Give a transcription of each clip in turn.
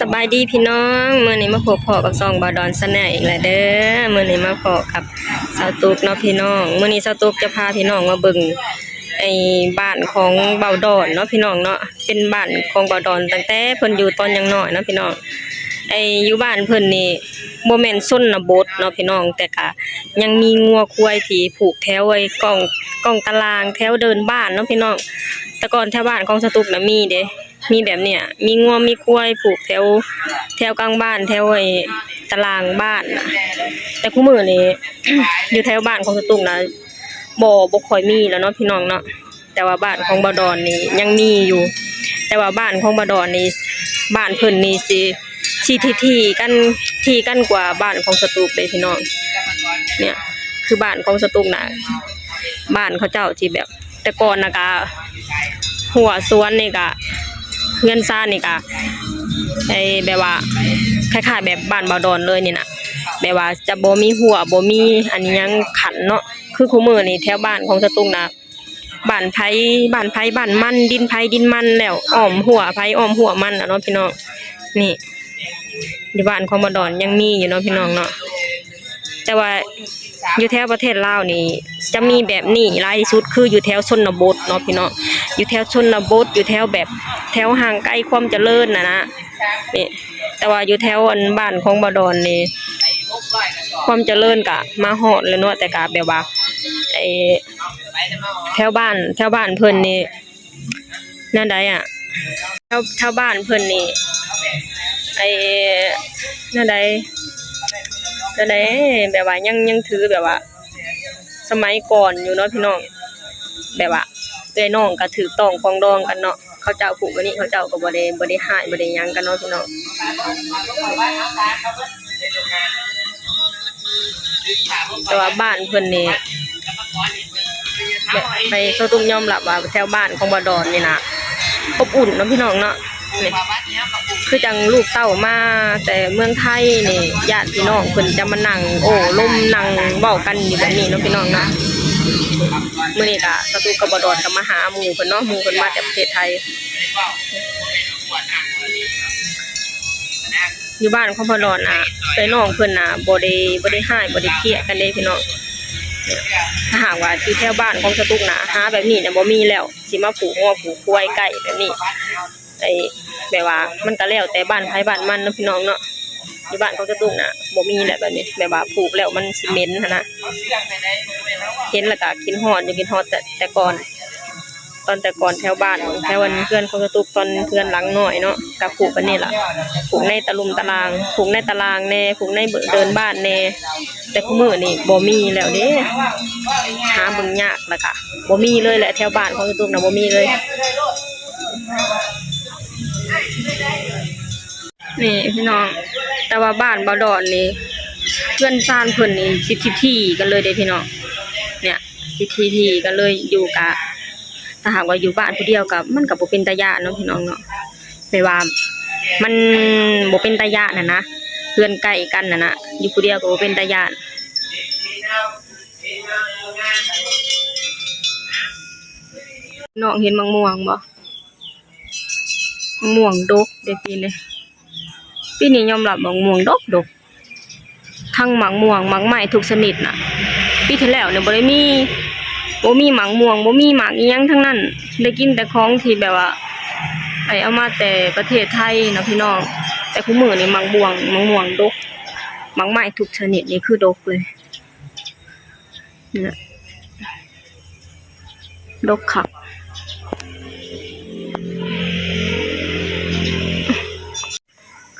ສະບາຍດີພີ່ນ້ອງ, ມື້ນີ້ມາພົບພໍ້ກັບຊ່ອງບ່າວດອນ Channel ອີກແລ້ວເດີ. ມື້ນີ້ມາພໍ້ກັບສາວຕຸກເນາະພີ່ນ້ອງ. ມື້ນີ້ສາວຕຸກຈະພາພີ່ນ້ອງມາເບິ່ງໄອ້ບ້ານຂອງບ່າວດອນເນາະພີ່ນ້ອງເນາະ. ເປັນບ້ານຂອງບ່າວດອນຕັ້ງແຕ່ເພິ່ນຢູ່ຕອນຍັງນ້ອຍເນາະພີ່ນ້ອງ. ໄອ້ຢູ່ບ້ານເພິ່ນນີ້ບໍ່ແມ່ນຊົນນະບົດເນາະພີ່ນ້ອງ, ແຕ່ກະຍັງມີງົວຄວາຍທີ່ຜູກແຖວໄອ້ກ້ອງ ກ້ອງຕາລ່າງ ແຖວເດີ່ນບ້ານເນາະພີ່ນ້ອງ. ແຕ່ກ່ອນແຖວບ້ານຂອງສາວຕຸກນະມີເດ້ ມີແບບເນີ້ຍ ມີງົວມີຄວາຍຜູກແຖວ ແຖວກາງບ້ານ ແຖວໄອ້ຕາລ່າງບ້ານນະ. ແຕ່ຄຸມື້ນີ້ ຢູ່ແຖວບ້ານຂອງສາວຕຸກນະ ບໍ່ ບໍ່ຄ່ອຍມີແລ້ວເນາະພີ່ນ້ອງເນາະ. ແຕ່ວ່າບ້ານຂອງບ່າວດອນນີ້ຍັງມີຢູ່, ແຕ່ວ່າບ້ານຂອງບ່າວດອນນີ້ ບ້ານເພິ່ນນີ້ຊິ ຊິຖີ່ກັນ ຖີ່ກັນກວ່າບ້ານຂອງສາວຕຸກເດ້ພີ່ນ້ອງ. ເນີ້ຍ ຄືບ້ານຂອງສາວຕຸກນະ ບ້ານເຂົາເຈົ້າຊິແບບ ແຕ່ກ່ອນນະກະ ຮົ້ວສວນນີ້ກະ ເຮືອນຊານນີ້ກະ ໄອ້ແບບວ່າ ຄ້າຍໆແບບບ້ານບ່າວດອນເລີຍນີ້ນະ, ແບບວ່າຈະບໍ່ມີຮົ້ວ ບໍ່ມີອັນຫຍັງຂັ້ນເນາະ. ຄືຄຸມື້ນີ້ແຖວບ້ານຂອງສາວຕຸກນະ ບ້ານໃຜ ບ້ານໃຜບ້ານມັນ ດິນໃຜດິນມັນແລ້ວ ອ້ອມຮົ້ວໃຜອ້ອມຮົ້ວມັນລະເນາະພີ່ນ້ອງ. ນີ້ ຢູ່ບ້ານຂອງບ່າວດອນຍັງມີຢູ່ເນາະພີ່ນ້ອງເນາະ. ແຕ່ວ່າຢູ່ແຖວປະເທດລາວນີ້ຈະມີແບບນີ້ຫຼາຍທີ່ສຸດ ຄືຢູ່ແຖວຊົນນະບົດເນາະພີ່ນ້ອງ, ຢູ່ແຖວຊົນນະບົດ ຢູ່ແຖວແບບ ແຖວຫ່າງໄກຄວາມຈະເລີນຫັ້ນນະ. ນີ້ ແຕ່ວ່າຢູ່ແຖວອັນບ້ານຂອງບ່າວດອນນີ້ ຄວາມຈະເລີນກະມາຮອດແລ້ວເນາະ, ແຕ່ກະແບບວ່າ ໄອ້ ແຖວບ້ານ ແຖວບ້ານເພິ່ນນີ້ ແນວໃດອະ ແຖວ ແຖວບ້ານເພິ່ນນີ້ ໄອ້ ແນວໃດ ແນວໃດ ແບບວ່າຍັງ ຍັງຖືແບບວ່າສະໄໝກ່ອນຢູ່ເນາະພີ່ນ້ອງ. ແບບວ່າເອື້ອຍນ້ອງກະຖືກຕ້ອງປອງດອງກັນເນາະ, ເຂົາເຈົ້າຜູ້ອັນນີ້ ເຂົາເຈົ້າກະບໍ່ໄດ້ ບໍ່ໄດ້ຮ້າຍ ບໍ່ໄດ້ຫຍັງກັນເນາະພີ່ນ້ອງ. ແຕ່ວ່າບ້ານເພິ່ນນີ້ ແບບ ໃຫ້ສາວຕຸກຍອມຮັບວ່າແຖວບ້ານຂອງບ່າວດອນນີ້ນະ ອົບອຸ່ນເນາະພີ່ນ້ອງເນາະ. ນີ້ ຄືຈັ່ງລູກເຕົ້າມາແຕ່ເມືອງໄທນີ້ ຍາດພີ່ນ້ອງເພິ່ນຈະມານັ່ງໂອ້ລົມ ນັ່ງເວົ້າກັນຢູ່ແບບນີ້ເນາະພີ່ນ້ອງເນາະ. ມື້ນີ້ກະສາວຕຸກກັບບ່າວດອນກະມາຫາໝູ່ເພິ່ນເນາະ, ໝູ່ເພິ່ນມາແຕ່ປະເທດໄທ. ຢູ່ບ້ານຂອງພໍ່ຫຼອນນະ ເອື້ອຍນ້ອງເພິ່ນນະ ບໍ່ໄດ້ ບໍ່ໄດ້ຮ້າຍ ບໍ່ໄດ້ກຽດກັນເດ້ພີ່ນ້ອງ. ຖ້າຫາກວ່າຢູ່ແຖວບ້ານຂອງສະຕຸກນະ ຫາແບບນີ້ນະ ບໍ່ມີແລ້ວ ຊິມາຜູກງົວຜູກຄວາຍໃກ້ແບບນີ້. ໄອ້ ແບບວ່າມັນກະແລ້ວແຕ່ບ້ານໃຜບ້ານມັນເນາະພີ່ນ້ອງເນາະ. ຢູ່ບ້ານຂອງສະຕຸກນະ ບໍ່ມີແຫຼະແບບນີ້ ແບບວ່າຜູກແລ້ວມັນຊິເໝັນຫັ້ນນະ. ເຫັນແລ້ວກະຄິດຮອດຢູ່ ຄິດຮອດແຕ່ ແຕ່ກ່ອນ ຕອນແຕ່ກ່ອນແຖວບ້ານ ແຖວອັນເຮືອນຂອງສະຕຸກ ຕອນເຮືອນຫຼັງນ້ອຍເນາະ ກະຜູກອັນນີ້ລະ ຜູກໃນຕະລຸ່ມຕະລ່າງ ຜູກໃນຕະລ່າງແດ່ ຜູກໃນເດີ່ນບ້ານແດ່. ແຕ່ຄຸມື້ນີ້ບໍ່ມີແລ້ວເດ້ ຫາເບິ່ງຍາກ ແລ້ວກະບໍ່ມີເລີຍແຫຼະ ແຖວບ້ານຂອງສະຕຸກນະ ບໍ່ມີເລີຍ. ນີ້ພີ່ນ້ອງ ແຕ່ວ່າບ້ານບ່າວດອນນີ້ ເຮືອນຊານເພິ່ນນີ້ຊິຖີ່ໆກັນເລີຍເດ້ພີ່ນ້ອງ. ເນີ້ຍ ຊິຖີ່ໆກັນເລີຍ ຢູ່ກະ ຖ້າຫາກວ່າຢູ່ບ້ານຜູ້ດຽວກະ ມັນກະບໍ່ເປັນຕາຢ້ານເນາະພີ່ນ້ອງເນາະ. ແບບວ່າມັນບໍ່ເປັນຕາຢ້ານຫັ້ນນະ ເຮືອນໃກ້ກັນຫັ້ນນະ ຢູ່ຜູ້ດຽວກະບໍ່ເປັນຕາຢ້ານ. ນ້ອງເຫັນໝາກມ່ວງບໍ່? ໝາກມ່ວງດົກເດ້ປີນີ້ ປີນີ້ຍອມຮັບໝາກມ່ວງດົກໆ ທັງໝາກມ່ວງ ໝາກໄມ້ທຸກຊະນິດນະ. ປີທີ່ແລ້ວນີ້ບໍ່ໄດ້ມີ ບໍ່ມີໝາກມ່ວງ ບໍ່ມີໝາກອີ່ຫຍັງທັງນັ້ນ ໄດ້ກິນແຕ່ຂອງທີ່ແບບວ່າ ໄອ້ ເອົາມາແຕ່ປະເທດໄທນະພີ່ນ້ອງ. ແຕ່ຄຸມື້ນີ້ໝາກມ່ວງ ໝາກມ່ວງດົກ ໝາກໄມ້ທຸກຊະນິດນີ້ຄືດົກເລີຍ. ນີ້ແຫຼະ ດົກຄັກ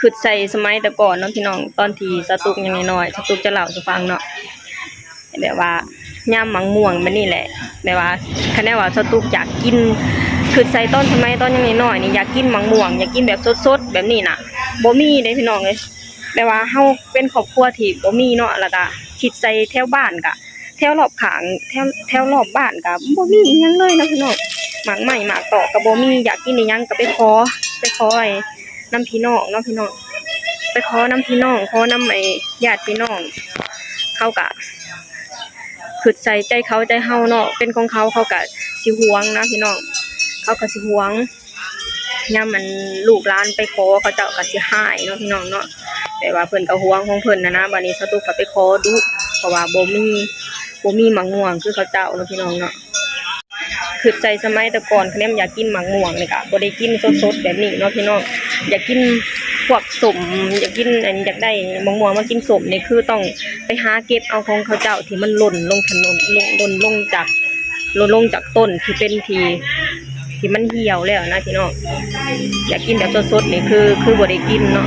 ຄຶດໃສ່ສະໄໝແຕ່ກ່ອນເນາະພີ່ນ້ອງ ຕອນທີ່ສາວຕຸກຍັງນ້ອຍໆ ສາວຕຸກຈະເລົ່າສູ່ຟັງເນາະ ແບບວ່າຍາມໝາກມ່ວງແບບນີ້ແຫຼະ ແບບວ່າຄັນແນວວ່າສາວຕຸກຢາກກິນ ຄຶດໃສ່ຕອນສະໄໝຕອນຍັງນ້ອຍໆນີ້ ຢາກກິນໝາກມ່ວງ ຢາກກິນແບບສົດໆແບບນີ້ນະ ບໍ່ມີເດ້ພີ່ນ້ອງເອີຍ. ແບບວ່າເຮົາເປັນຄອບຄົວທີ່ບໍ່ມີເນາະ ແລ້ວກະຄິດໃສ່ແຖວບ້ານກະ ແຖວລອບຂ້າງ ແຖວ ແຖວລອບບ້ານກະບໍ່ມີອີ່ຫຍັງເລີຍເນາະພີ່ນ້ອງ. ໝາກໄມ້ໝາກຕອກກະບໍ່ມີ ຢາກກິນອີ່ຫຍັງກະໄປຂໍ ໄປຂໍໄອ້ນຳພີ່ນ້ອງເນາະພີ່ນ້ອງ ໄປຂໍນຳພີ່ນ້ອງ ຂໍນຳໄອ້ຍາດພີ່ນ້ອງ ເຂົາກະຄຶດໃສ່ໃຈເຂົາໃຈເຮົາເນາະ ເປັນຂອງເຂົາ ເຂົາກະຊິຫວງນະພີ່ນ້ອງ ເຂົາກະຊິຫວງ. ຍາມອັນລູກຫຼານໄປຂໍ ເຂົາເຈົ້າກໍຊິຮ້າຍເນາະ ພີ່ນ້ອງເນາະ. ແຕ່ວ່າເພິ່ນກໍຫວງຂອງເພິ່ນຫັ້ນນະ. ບາດນີ້ສາວຕຸກກໍໄປຂໍດຸ ເພາະວ່າບໍ່ມີ ບໍ່ມີໝາກມ່ວງຄືເຂົາເຈົ້າເນາະ ພີ່ນ້ອງເນາະ. ຄິດໃສ່ສະໄໝແຕ່ກ່ອນ ຄັນແມ່ນຢາກກິນໝາກມ່ວງນີ້ກະບໍ່ໄດ້ກິນສົດໆແບບນີ້ເນາະ ພີ່ນ້ອງ. ຢາກກິນພວກສົ້ມ ຢາກກິນອັນ ຢາກໄດ້ໝາກມ່ວງມາກິນສົ້ມນີ້ ຄືຕ້ອງໄປຫາເກັບເອົາຂອງເຂົາເຈົ້າທີ່ມັນຫຼົ່ນລົງຖະໜົນ ຫຼົ່ນ ຫຼົ່ນລົງຈາກ ຫຼົ່ນລົງຈາກຕົ້ນທີ່ເປັນທີ່ ທີ່ມັນຫ່ຽວແລ້ວນະ ພີ່ນ້ອງ. ຢາກກິນແບບສົດໆນີ້ ຄື ຄືບໍ່ໄດ້ກິນເນາະ.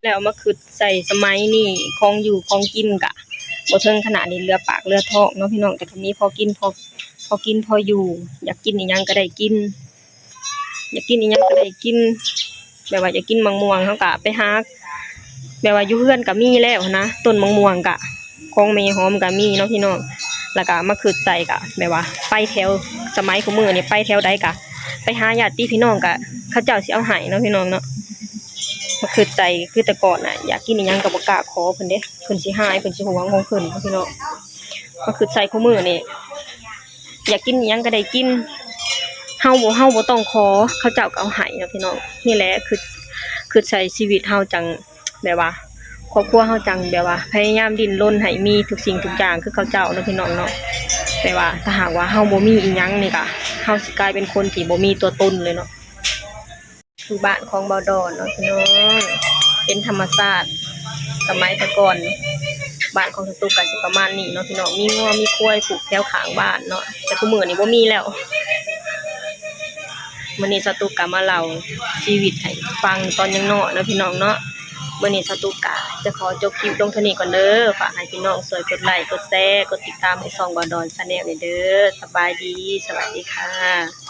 ແລ້ວມາຄິດໃສ່ສະໄໝນີ້ ຂອງຢູ່ຂອງກິນກະບໍ່ເຖິງຂະໜາດນີ້ເຫຼືອປາກເຫຼືອທ້ອງເນາະ ພີ່ນ້ອງ. ແຕ່ກໍມີພໍກິນ ພໍ ພໍກິນພໍຢູ່ ຢາກກິນອີ່ຫຍັງກໍໄດ້ກິນ ຢາກກິນອີ່ຫຍັງກໍໄດ້ກິນ. ແບບວ່າຢາກກິນໝາກມ່ວງ ເຮົາກະໄປຫາ ແບບວ່າຢູ່ເຮືອນກະມີແລ້ວຫັ້ນນະ ຕົ້ນໝາກມ່ວງກະ ຂອງແມ່ຫອມກະມີເນາະ ພີ່ນ້ອງ. ແລ້ວກະມາຄິດໃສ່ກະແບບວ່າໄປແຖວ ສະໄໝຄູ່ມື້ນີ້ໄປແຖວໃດກະໄປຫາຍາດຕິພີ່ນ້ອງ ກະເຂົາເຈົ້າຊິເອົາໃຫ້ເນາະ ພີ່ນ້ອງເນາະ. ມາຄິດໃສ່ ຄືແຕ່ກ່ອນນະ ຢາກກິນອີ່ຫຍັງກໍບໍ່ກ້າຂໍເພິ່ນເດ້ ເພິ່ນຊິຮ້າຍ ເພິ່ນຊິຫວງຂອງເພິ່ນ ພີ່ນ້ອງ. ມາຄິດໃສ່ຄູ່ມື້ນີ້ ຢາກກິນອີ່ຫຍັງກໍໄດ້ກິນ ເຮົາບໍ່ ເຮົາບໍ່ຕ້ອງຂໍ ເຂົາເຈົ້າກໍເອົາໃຫ້ເນາະ ພີ່ນ້ອງ. ນີ້ແຫຼະ ຄິດ ຄິດໃສ່ຊີວິດເຮົາຈັ່ງ ແບບວ່າຄອບຄົວເຮົາຈັ່ງແບບວ່າພະຍາຍາມດີ້ນລົນໃຫ້ມີທຸກສິ່ງທຸກຢ່າງຄືເຂົາເຈົ້າເນາະ ພີ່ນ້ອງເນາະ. ແຕ່ວ່າຖ້າຫາກວ່າເຮົາບໍ່ມີອີ່ຫຍັງນີ້ກະ ເຮົາຊິກາຍເປັນຄົນທີ່ບໍ່ມີຕົວຕົນເລີຍເນາະ. ຄືບ້ານຂອງບ່າວດອນເນາະ ພີ່ນ້ອງ ເປັນທຳມະຊາດ ສະໄໝແຕ່ກ່ອນ ບ້ານຂອງສາວຕຸກກະຊິປະມານນີ້ເນາະ ພີ່ນ້ອງ. ມີງົວມີຄວາຍຜູກແຖວຂ້າງບ້ານເນາະ ແຕ່ຄູ່ມື້ນີ້ບໍ່ມີແລ້ວ. ມື້ນີ້ສາວຕຸກກະມາເລົ່າຊີວິດໃຫ້ຟັງຕອນຍັງນ້ອຍເນາະ ພີ່ນ້ອງເນາະ. ມື້ນີ້ສາວຕຸກກະຈະຂໍຈົບຄລິບລົງເທົ່ານີ້ກ່ອນເດີ. ຝາກໃຫ້ພີ່ນ້ອງຊ່ວຍກົດໄລ ກົດແຊ ກົດຕິດຕາມໃຫ້ຊ່ອງບ່າວດອນ Channel ແດ່ເດີ. ສະບາຍດີ ສະຫວັດດີຄ່ະ.